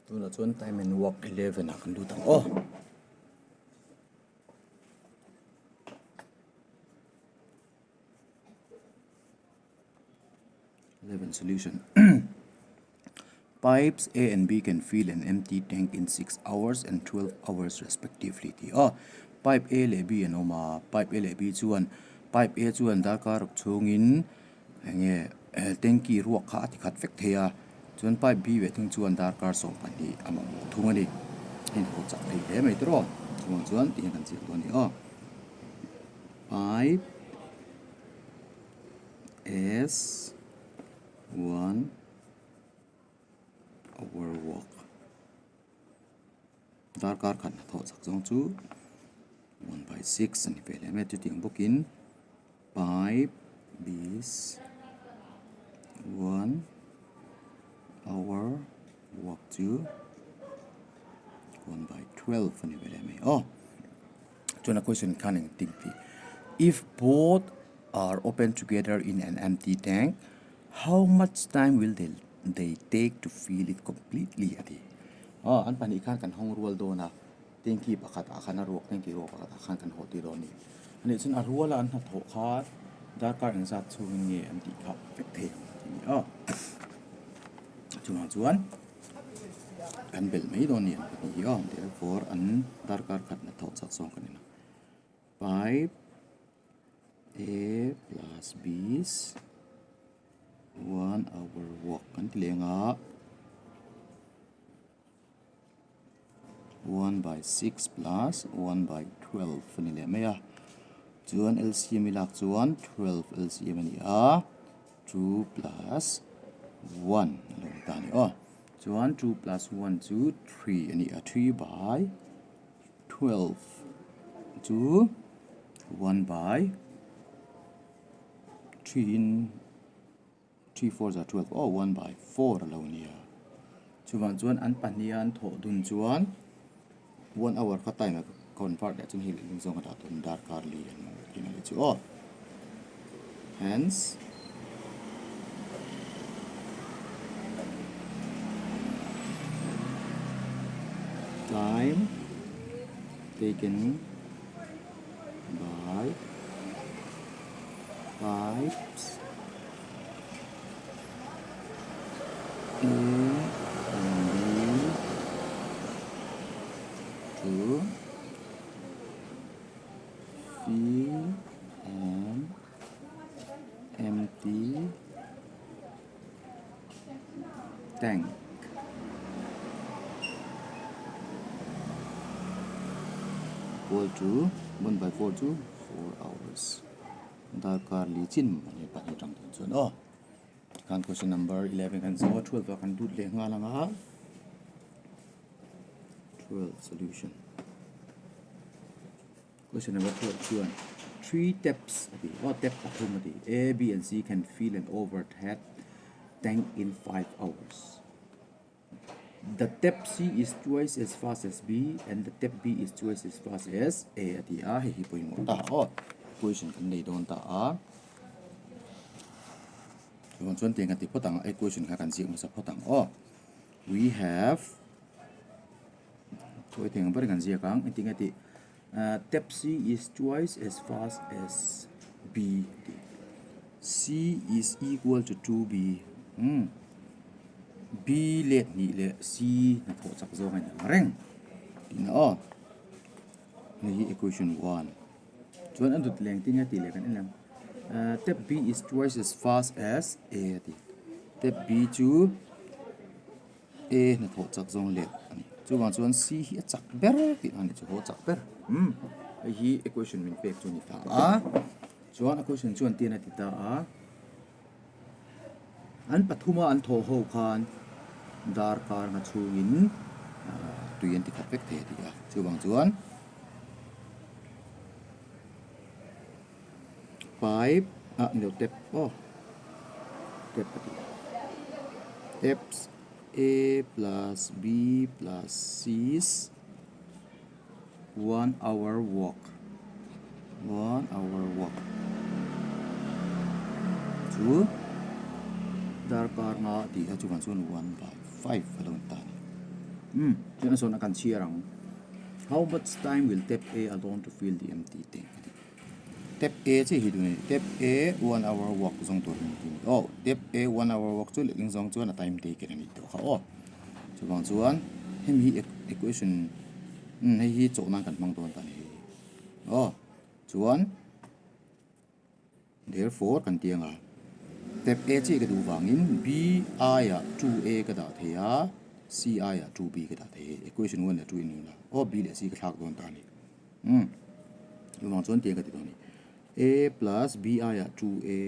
Tunah chuan time and work 11 ah kan lut ang aw. Eleven solution. Pipes A and B can fill an empty tank in 6 hours and 12 hours respectively ti a. Pipe A leh B an awm a, pipe A leh B chuan pipe A chuan darkar ruk chhungin Eng nge tanky ruak kha a ti khat vek thei a, chuan pipe B ve thung chuan darkar 12 a mamawh thung a ni. A inhaw chak thei hle mai tawh chuvang chuan tihian kan ziak dawn a ni aw. Pipe S 1 hour walk darkar khat hnathawh chak zawng chu 1/6 a ni ve leh mai a chutiang bawkin. Pipe is 1 hour walk chu 1 by 12 a ni ve leh mai aw. Chuan a question khan eng ting tih if both are open together in an empty tank how much time will they they take to fill it completely a ti. Aw an pahnih khan kan hawng rual dawn a. Tanky pakhat ah khan a ruak tanky ruak pakhat ah khan kan haw tir dawn a ni. A nih chuan a ruala an hnathawh kha darkar engzat chhungin nge an tih kha vek thei ang tih a ni a. Chuvang chuan kan belh mai dawn a ni an pahnih hi aw therefore an darkar khat hnathawh chak zawng kan en a. Pipe A plus B is 1 hour walk kan ti leng a. 1 by 6 plus 1 by 12 a ni leh mai a chuan LCM i lak chuan 12 LCM a ni a 2 plus 1 a lo ni ta a ni aw chuan 2 plus 1 chu 3 a ni a 3 by 12 chu 1 by 3 in 3 four za 12 aw 1 by 4 a lo nia chuvang chuan an pahnih a an thawh dun chuan 1 hour kha time a convert leh chuan hei lehling zawng a dah dawn darkar li an tih na leh chu aw hence time taken by pipes A and B to fill an empty tank equal to 1 by 4 to 4 hours. Darkar li chin a ni pahnih atang dawn chuan aw tikhan question number 11 kan zawh a 12 ah kan lut leh nghal ang a 12 solution question number 12 chuan three taps a ti aw tap pathum a ti A B and C can fill an overhead tank in 5 hours. The tap C is twice as fast as B and the tap B is twice as fast as A a ti a, hei hi pawimawh ta aw. Equation kan nei dawn ta a. Chuvang chuan tiang kan ti phawt ang a, equation kha kan ziak hmasa phawt ang aw. We have Khawi thei ang ber kan ziak ang, engtin nge tih tap C is twice as fast as B a ti. C is equal to 2B. Hmm. B let hnih leh C hnathawh chak zawng a inang reng tihna aw. Hei hi equation 1. Chuan a dut leng tinge tih leh kan en ang. Tap B is twice as fast as A a ti. Tap B chu A hnathawh chak zawng let a ni. Chuvang chuan C hi a chak ber tihna a ni chu haw chak ber. Hmm. Hei hi equation min pek chu a ni ta a. Chuan a question chuan tian a ti ta a, an pathuma an thawh ho khan darkar nga chhungin tui an ti khat vek thei a ti a, chuvang chuan pipe ah ni lo tap aw tap a ti a, taps A plus B plus C 1 hour walk 1 hour walk chu darkar nga tih kha chuvang chuan 1 by 5 a lo ni ta a ni. Umm chuan a zawn a kan chhiar ang. How much time will tap A alone to fill the empty tank a ti. Tap A chiah hi tun a ni. Tap A one hour work zawng tur hi a ni. Aw tap A one hour work chu lehling zawng chuan a time taken a nih tawh kha aw. Chuvang chuan hemi hi equation umm hei hi chawh nan kan hmang dawn ta a ni hei hi. Aw chuan. Therefore kan ti anga step A chiah ka duh vangin B aiah 2A ka dah thei a, C aiah 2B ka dah thei a, equation 1 leh 2 in ula aw B leh C ka thlak dawn ta a ni. Umm chuvang chuan tiang ka ti dawn a ni. A plus B aiah 2A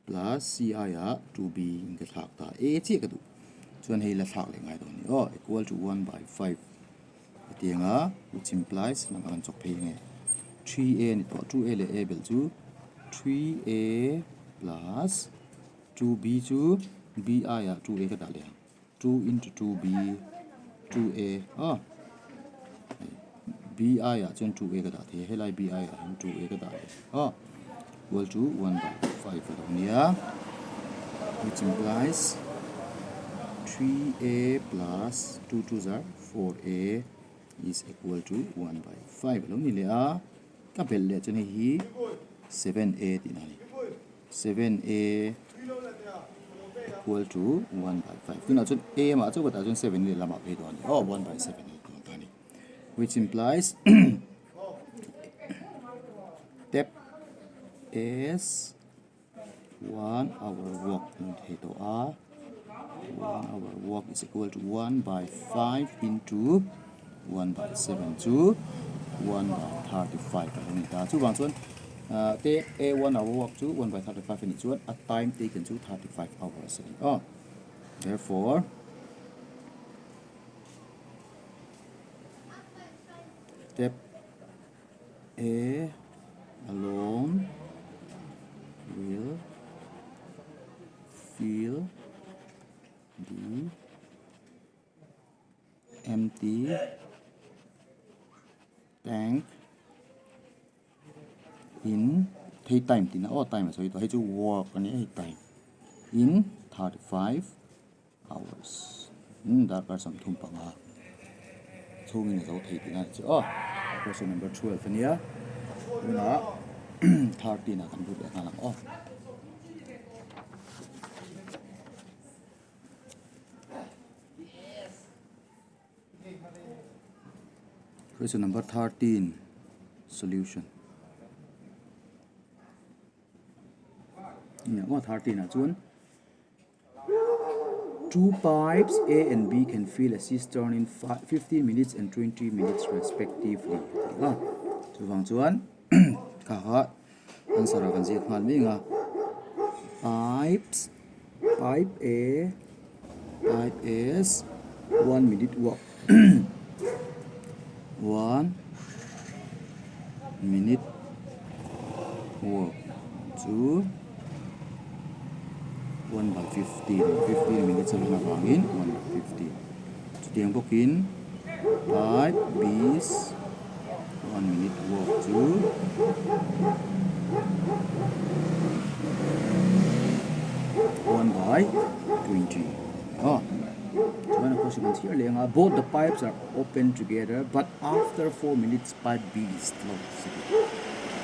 plus C aiah 2B in ka thlak ta a, A chiah ka duh chuan hei la thlak leh ngai dawn a ni aw equal to 1 by 5. Hetiang a which implies lam a kan chawk phei nge 3a a ni tawh 2a leh a belh chu 3a plus 2b chu b aiah 2a ka dah leh ang 2 into 2b 2a aw b aiah chuan 2a ka dah thei a helai b aiah hian 2a ka dah leh aw equal to 1 by 5 a lo nia which implies 3a plus 2 2 zar 4a is equal to 1 by 5 a lo ni leh a ka belh leh chuan hei hi 7a tih na a ni 7a equal to 1 by 5 tunah chuan a mah chu ka tah chuan 7 leh lamah phei dawn a ni aw 1 by 7 a ni dawn ta a ni which implies step is 1 hour walk an thei tawh a 1 hour walk is equal to 1 by 5 into 1 by 7 chu 1 by 35 a lo ni ta chuvang chuan ah te a 1 hour walk chu 1 by 35 a nih chuan a time taken chu 35 hours a ni aw therefore step A alone will fill the empty tank in hei time tihna aw time a sawi tawh hei chu work a nia hei time in 35 hours darkar 35 chhungin a zo thei tihna a ni chu aw question number 12 a nia tunah 13 ah kan lut leh nghal ang aw. Question number 13 solution Nia 13 ah chuan Two pipes A and B can fill a cistern in 15 minutes and 20 minutes respectively a ti a chuvang chuan kha kha answer ah kan ziak nghal mai ang a pipes pipe A pipe S one minute work one minute work chu. 1 by 15 15 minutes a lan avangin 1 by 15 chutiang bawkin pipe bis 1 minute work chu 1 by 20 aw chuan a question an chhiar leh ang a both the pipes are open together but after 4 minutes pipe B is closed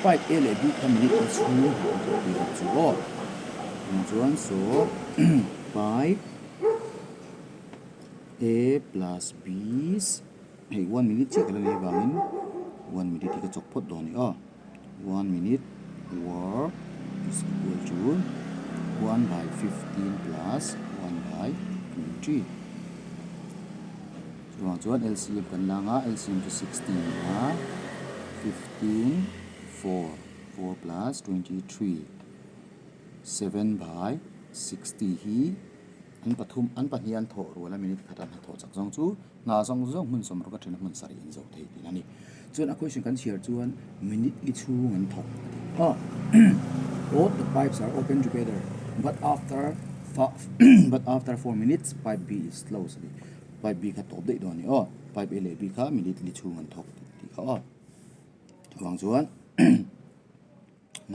pipe A leh B kha minute a chhung han awm tawh tih bawk chu aw eng chuan so pipe A plus B hei one minute chiah ka la nei avangin one minute hi ka chawk phawt dawn a ni aw one minute work is equal to 1 by 15 plus 1 by 20 Chuvang chuan LCM kan la anga LCM chu 16 a ni a, 15, 4, 4 plus 23, 7 by 60 hi an pathum an pahnih an thawh rual a minute khat an hnathawh chak zawng chu hna zawng zawng hmun sawmruk athen a hmun sarih an zo thei tih a ni. Chuan a question kan chhiar chuan minute li chhung an thawk a ti a, both the pipes are open together but after but after 4 minutes pipe B is closed a ti. Pipe B kha tawp daih dawn a ni aw. Pipe A leh B kha minute li chhung an thawk tih kha aw. Chuvang chuan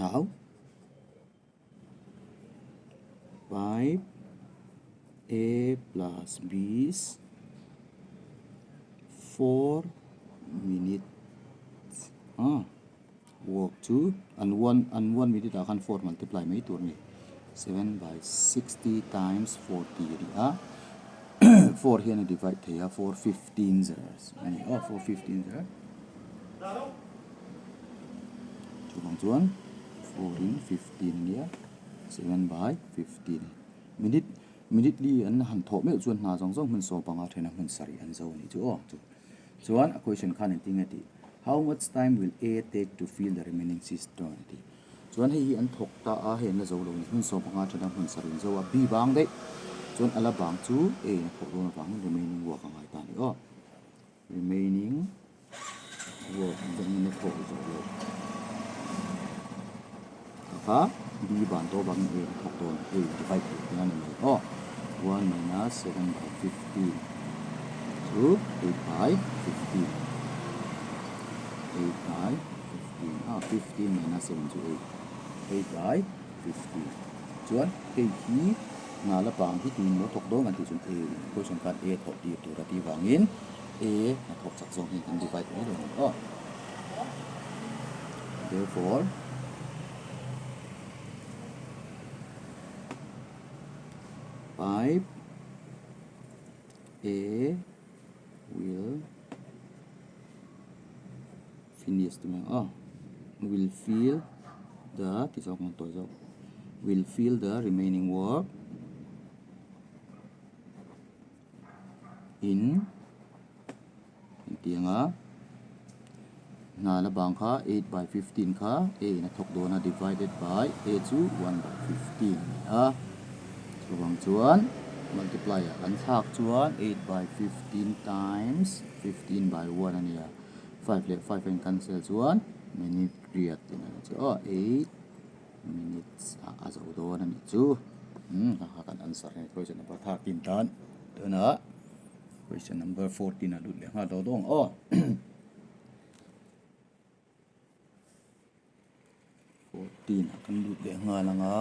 now pipe A plus B's 4 minutes ah work chu an one an one minute ah khan 4 multiply mai tur a ni 7 by 60 times 40 a ni a 4 hian a divide thei a 4 15 zers a ni aw 4 15 zer chuvang chuan 4 in 15 a nia 7 by 15 minute Minute li an han thawh meuh chuan hna zawng zawng hmun sawm panga thena hmun sarih an zo a nih chu aw chu. Chuan a question khan engtin nge tih, How much time will A take to fill the remaining cistern? a ti. Chuan hei hi an thawk ta a, hei an la zo lo a ni. Hmun sawm panga thena hmun sarih an zo a, B bang daih. Chuan a la bang chu A in a thawh dawn avangin remaining work a ngai ta a ni aw. Remaining work zawngin a thawh zawh loh kha B ban tawh avangin A a thawk dawn A divide tur hian a ni mai aw 1 minus 7 by 15 chu 8 by 15 8 by 15 ah 15 minus 7 chu 8 8 by 15 chuan hei hi hna la pang hi tuin maw thawk dawn kan tih chuan A in question khan A thawh tir tur a tih vangin A hna thawk chak zawng hian kan divide mai dawn a ni aw. Therefore, pipe A will finish ti mai ang aw will fill the ti zawk ang tawi zawk will fill the remaining work in engtiang a hna la bang kha 8 by 15 kha a in a thawk dawn a divided by a chu 1 by 15 a ni a chuvang chuan multiply ah kan thlak chuan 8 by 15 times 15 by 1 a ni a. Five leh five a in cancel chuan minute riat tih na chu aw eight minutes ah a zo dawn a nih chu umm kha kha kan answer a ni question number 13 tan tunah question number 14 a lut leh nghal dawn dawn aw 14 ah kan lut leh nghal ang a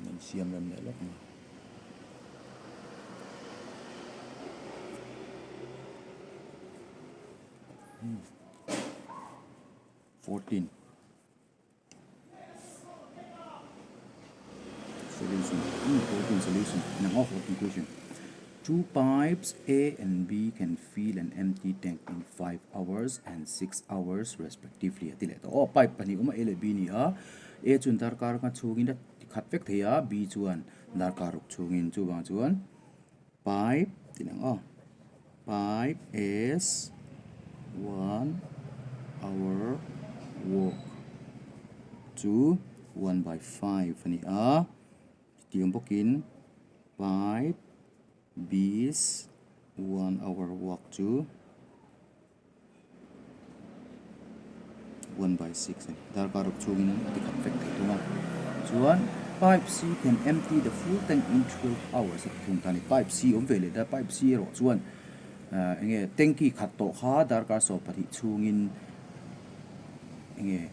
an siam rem leh lawk mai. 14 Solution. 14 solution. Now, 14 question. Two pipes A and B can fill an empty tank in 5 hours and 6 hours respectively. Ati leh tawh. Aw, pipe pahnih awm a, A leh B ni a. A chuan darkar nga chhungin a tikhat vek thei a, B chuan darkar ruk chhungin. Chuvang chuan pipe tih ang aw. Pipe is 1 hour walk chu 1 by 5 a ni a. Chutiang bawkin pipe B's 1 hour walk chu 1 by 6 a ni. Darkar ruk chhungin a ti khat vek thei thung a. Chuan pipe C can empty the full tank in 12 hours a ti thung ta a ni. Pipe C awm ve leh ta, pipe C erawh chuan eng nge tanky khat tawh kha darkar 12 chhungin eng nge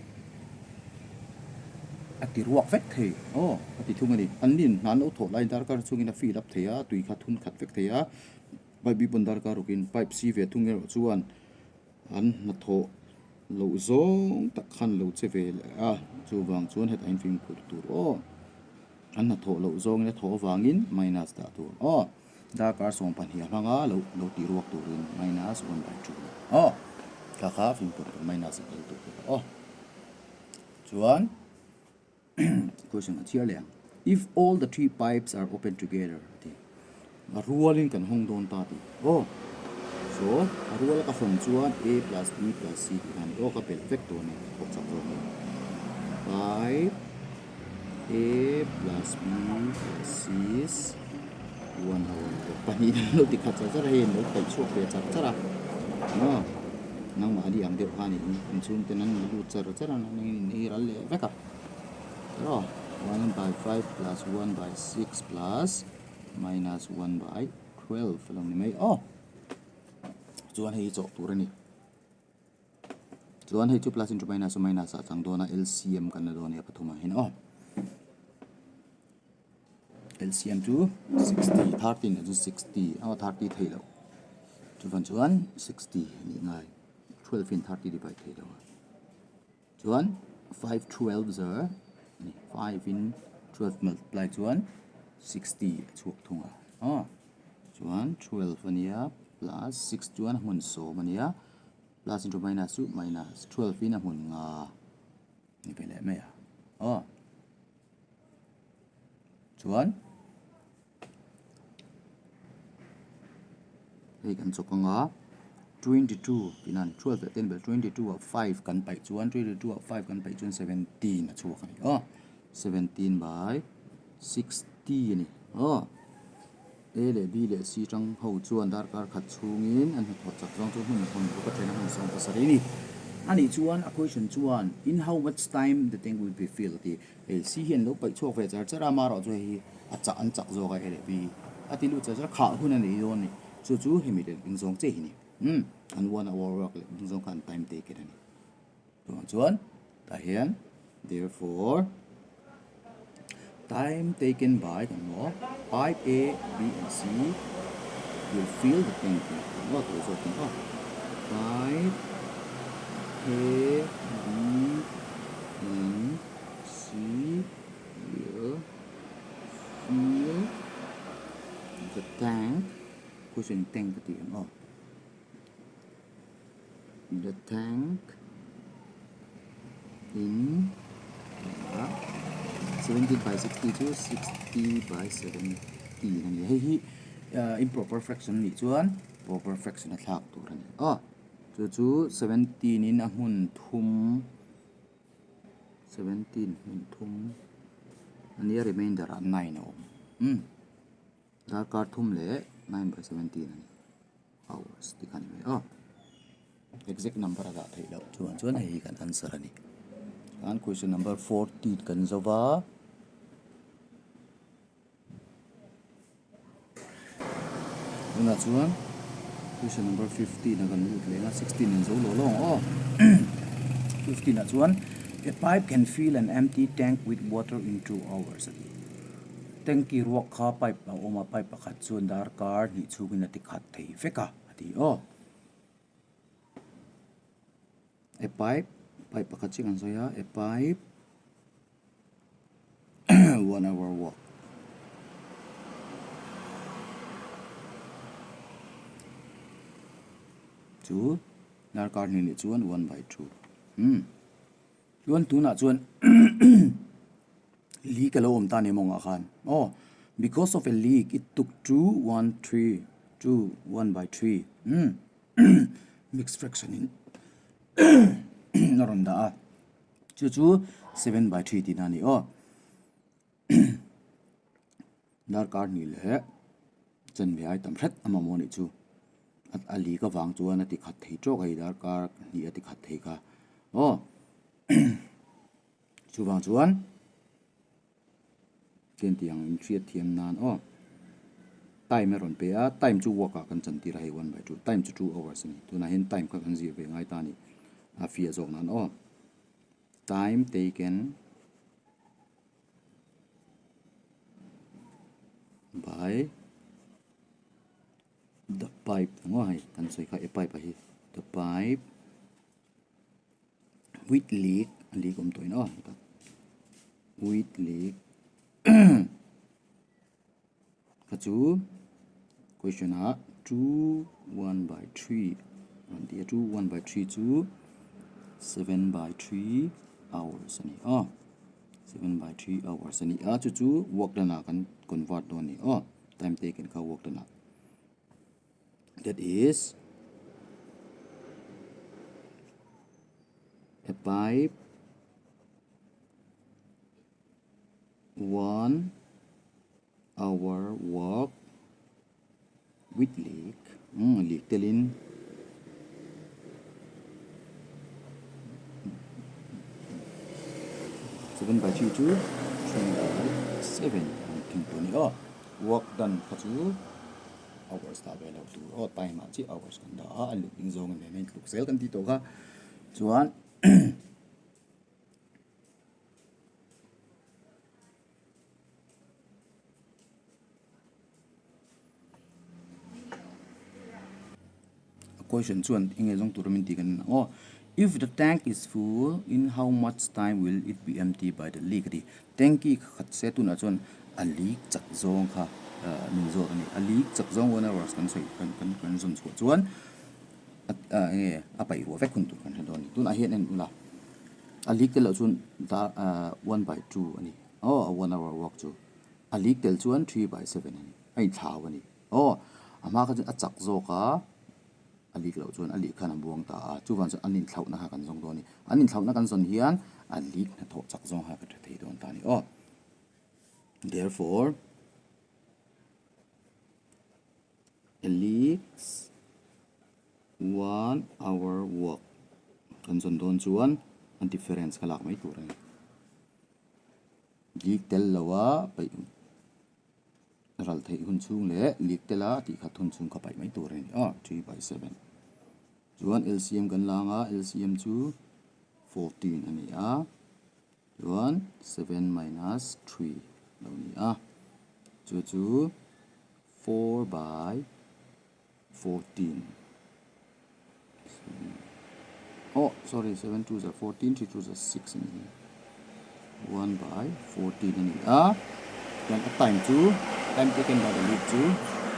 a ti ruak vek thei aw a ti thung a ni. An nin hna an lo thawh laiin darkar chhungin a fill up thei a, tui kha thun khat vek thei a. Pipe bik pawn darkar rukin pipe si ve thung erawh chuan an hnathawh loh zawng tak khan lo che ve leh a, chuvang chuan hetah hian fimkhur tur aw. An hnathawh loh zawngin a thawh avangin minus dah tur aw. Darkar 12 a hmanga lo lo tih ruak turin minus 1 by 2 aw. Thla kha fimkhur tur minus a tel tur aw. Chuan question a chhiar leh ang. If all the three pipes are open together a ti. A rualin kan hawng dawn ta ti. Aw. So a ruala ka hawn chuan A plus B plus C tih kha a ni. Aw ka belh vek dawn e ka thawk chak zawk e. Pipe A plus B plus C is 1 hour pahnih an lo ti khat char char a hei an lo paih chhuak ve char char a. Maw nangmah ani ang deuh kha a ni in chhungten an lo lut char char a nangin in ei ral leh vek a. Aw 1 by 5 plus 1 by 6 plus minus 1 by 12 a lo ni mai aw. Chuan hei hi chawh tur a ni. Chuan hei chu plus into minus chu minus ah chang dawn a LCM kan la dawn a nia pathum ah hian aw. LCM chu 60 13 ah chuan 60 a 30 theih loh chuvan chuan 60 a nih ngai 12 in 30 divide theih loh a chuan 5 12 zar a ni 5 in 12 multiply chuan 60 a chhuak thung a aw chuan 12 a nia plus 6 chuan a hmun sawm a nia plus into minus chu minus 12 in a hmun nga ni ve leh mai a aw. Chuan hei kan chawk anga 22 tih nan 12 leh 10 bel 22 ah 5 kan paih chuan 22 ah 5 kan paih chuan 17 a chhuak a ni aw 17 by 60 a ni aw. A leh B leh C tang ho chuan darkar khat chhungin an hnathawh chak zawng chu hmun hmun ruk athen a hmun sawm pasarih a ni. A nih chuan a question chuan in how much time the tank will be filled tih hei C hian lo paih chhuak ve char char a amaherawh chu hei hi a chak an chak zawk a A leh B a ti lut char char a khah hun a nei dawn a ni. Chu chu hemi leh ding zawng chiah hi a ni. Umm an one hour work leh ding zawng kha an time taken a ni. Tunah chuan tah hian therefore time taken by kan hmu a pipe A, B and C will fill the tank tih kan hmu a tawh zawk ang aw pipe A, B and C will fill the tank question tank ka tih ang aw. The tank in 17 by 60 chu 60 by 17 a ni a hei hi improper fraction nih chuan proper fraction a thlak tur a ni aw chu chu 17 in a hmun thum 17 hmun thum a nia remainder ah 9 a awm umm darkar thum leh 9 by 17 a ni. Hours tih kha a ni mai aw. Exact number a dah theih loh chuan chuan hei hi kan answer a ni. Chuan question number 14 kan zo va. Tunah chuan question number 15 a kan lut leh a, 16 in zo lo lo ang aw. 15 ah chuan a pipe can fill an empty tank with water in 2 hours a ti. Tanky ruak kha pipe a awm a, pipe pakhat chuan darkar hnih chhungin a ti khat thei vek a, a ti aw. A pipe, pipe pakhat chiah kan sawi a, a pipe one hour walk. Chu darkar hnih leh chuan one by two. Umm. Chuan tunah chuan leak a lo awm ta ni mawngah khan aw because of a leak it took two one three two one by three umm mixed fraction in a rawn dah a chu chu seven by three tihna a ni aw darkar hnih leh chanve ai tam hret a mamawh a nih chu a leak avang chuan a ti khat thei tawk a hei darkar hnih a ti khat thei kha aw chuvang chuan chen tih ang in hriat thiam nan aw time a rawn pe a time chu work ah kan chan tir a hei one by two time chu two hours a ni tunah hian time kha kan zir ve ngai ta a ni a fiah zawk nan aw time taken by the pipe ang aw hei kan sawi kha e pipe a hi the pipe with leak a leak awm tawhin aw hetah with leak kha chu question ah 2 1 by 3 an ti a 2 1 by 3 chu 7 by 3 hours a ni aw 7 by 3 hours a ni a chu chu work done ah kan convert dawn a ni aw time taken kha work done ah that is a pipe 1 hour work with leak umm leak telin 7 by 3 chu 3 by 7 ang thing tur a ni aw work done kha chu hours dah ve loh tur aw time ah chiah hours kan dah a a lut ding zawng nen a intluk zel kan tih tawh kha chuan. Question chuan eng nge zawng tura min tih kan en ang aw. If the tank is full, in how much time will it be empty by the leak a ti. Tanky kha khat se tunah chuan a leak chak zawng kha min zawt a ni. A leak chak zawng one hours kan sawi kan kan kan zawn chhuah chuan a eng nge a paih ruah vek hun tur kan hre dawn a ni. Tunah hian en ula a leak tel loh chuan dar 1/2 a ni aw a one hour work chu. A leak tel chuan 3/7 a ni a inthlau a ni. Aw a hma kha chuan a chak zawk a. A lik loh chuan a lih khan a buang ta a, chuvang chuan an inthlauhna kha kan zawng dawn a ni. An inthlauhna kan zawn hian a lik hnathawh chak zawng kha ka tha thei dawn ta a ni aw. Therefore, a leaks 1 hour walk kan zawn dawn chuan an difference kha lak mai tur a ni. Lik tel lo a peih. Ral theih hun chhung leh lik tela tih khat hun chhung kha paih mai tur a ni a, 3/7. Chuan LCM kan la ang a, LCM chu 14 a ni a, chuan 7 minus 3 lo ni a, chu chu 4/14. Oh sorry 7 2 za 14 3 2 za 6 a ni 1 by 14 a ni a chuan a time chu time taken by the leaf chu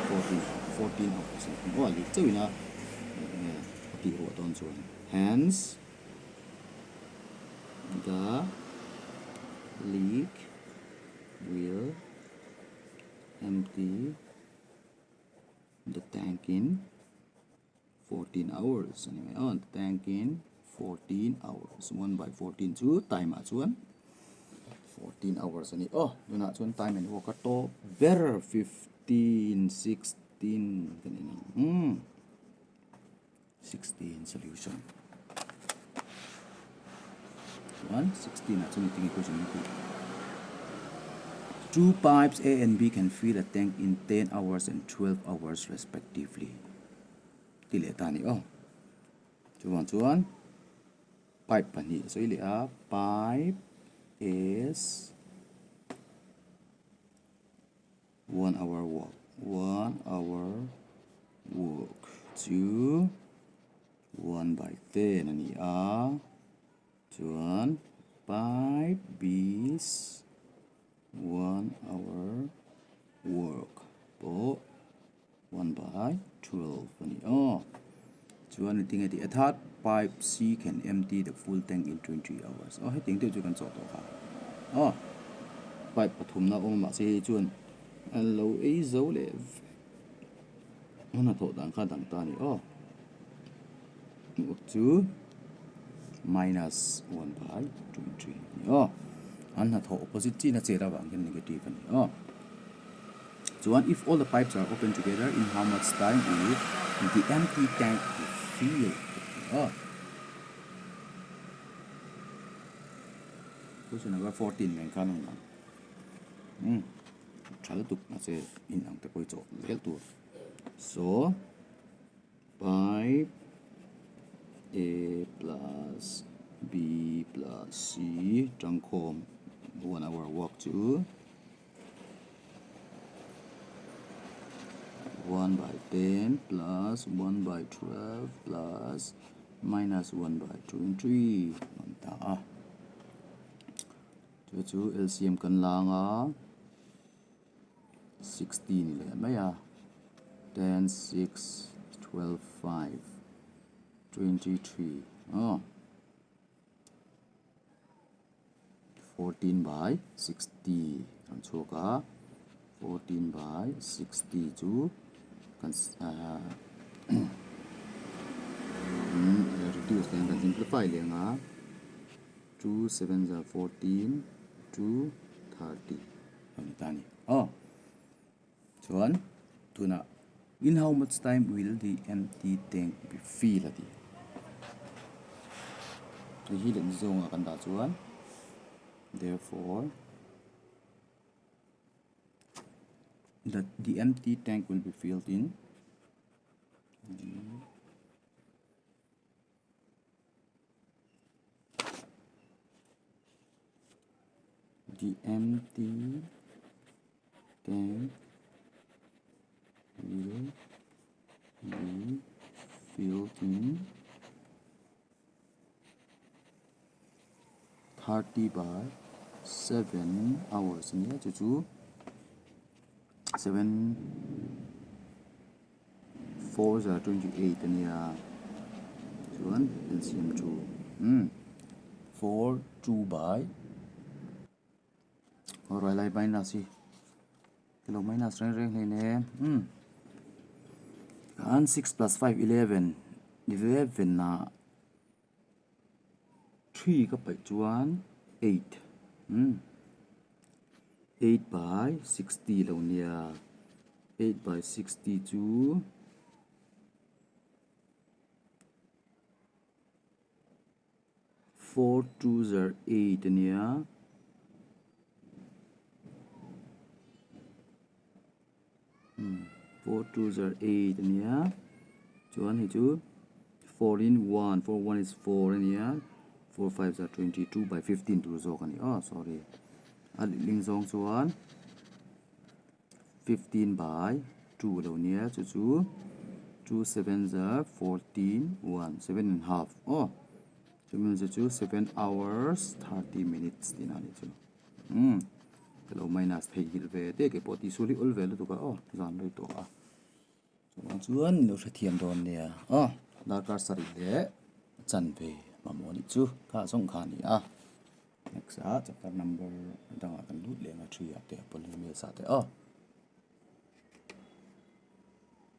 14 14 hours a ni aw a leaf chauhin a enge a tih ruah dawn chuan hence the leak will empty the tank in 14 hours a ni mai aw the tank in 14 hours 1 by 14 chu time ah chuan 14 hours a ni aw tunah chuan time and work a tawp ber 15 16 kan en ang umm 16 solution chuan 16 ah chuan engtin nge question hi tih Two pipes A and B can fill a tank in 10 hours and 12 hours respectively. Ti leh ta ni aw. Chuvang chuan pipe pahnih a sawi leh a pipe is 1 hour work 1 hour work chu 1 by 10 a ni a chuan pipe B's 1 hour work pawh 1 by 12 a ni aw chuan engtin nge tih a third pipe C can empty the full tank in 20 hours aw hetiang deuh chu kan chawh tawh kha aw pipe pathumna awm a mahse hei chuan an lo ei zo leh vek a hnathawh dan kha a dang ta a ni aw chu minus 1 by 23 a ni aw an hnathawh opposite chin a chet avang hian negative a ni aw. Chuan if all the pipes are open together in how much time will the empty tank be filled? A Question number 14 nen khan a inang. Umm tha lutuk mahse inang te pawh hi chawh zel tur. So pipe A plus B plus C tangkhawm 1 hour work chu 1 by 10 plus 1 by 12 plus minus 1 by 23 an ta a chu chu LCM kan la anga 60 ni leh mai a 10 6 12 5 23 aw 14 by 60 kan chhuak a 14 by 60 chu kan ahh reduce leh kan simplify leh ang a 2 7 za 14 2 30 a ni ta a ni aw chuan tunah in how much time will the empty tank be filled a ti hei hi leh zawngah kan dah chuan therefore the the empty tank will be filled in The empty tank will be filled in 30 by 7 hours ania chu chu 7 4 za 28 ania chuan LCM chu umm 4 2 by aw rai lai minus hi kilo minus reng reng hlei nem umm khan 6 plus 5 11 11 ah 3 ka paih chuan 8 umm 8 by 60 lo nia 8 by 60 chu 4 2 zar 8 a nia. 4 2 zar 8 a nia chuan hei chu 4 in 1 4 1 is 4 a nia 4 5 zar 22 by 15 tur zawk a ni aw sorry a letling zawng chuan 15 by 2 a lo nia chu chu 2 7 zar 14 1 7 and half aw chumi chu chu 7 hours 30 minutes tihna a ni chu. Umm ka lo minus theihnghilh ve te ke pawh tih sual hi awl ve lutuk a aw zan rei tawh a chuvang chuan lo hrethiam dawn nia aw darkar sarih leh chanve mamawh nih chu kha zawng kha a ni a next ah chapter number dangah kan lut leh ang a three ah te polynomials ah te aw.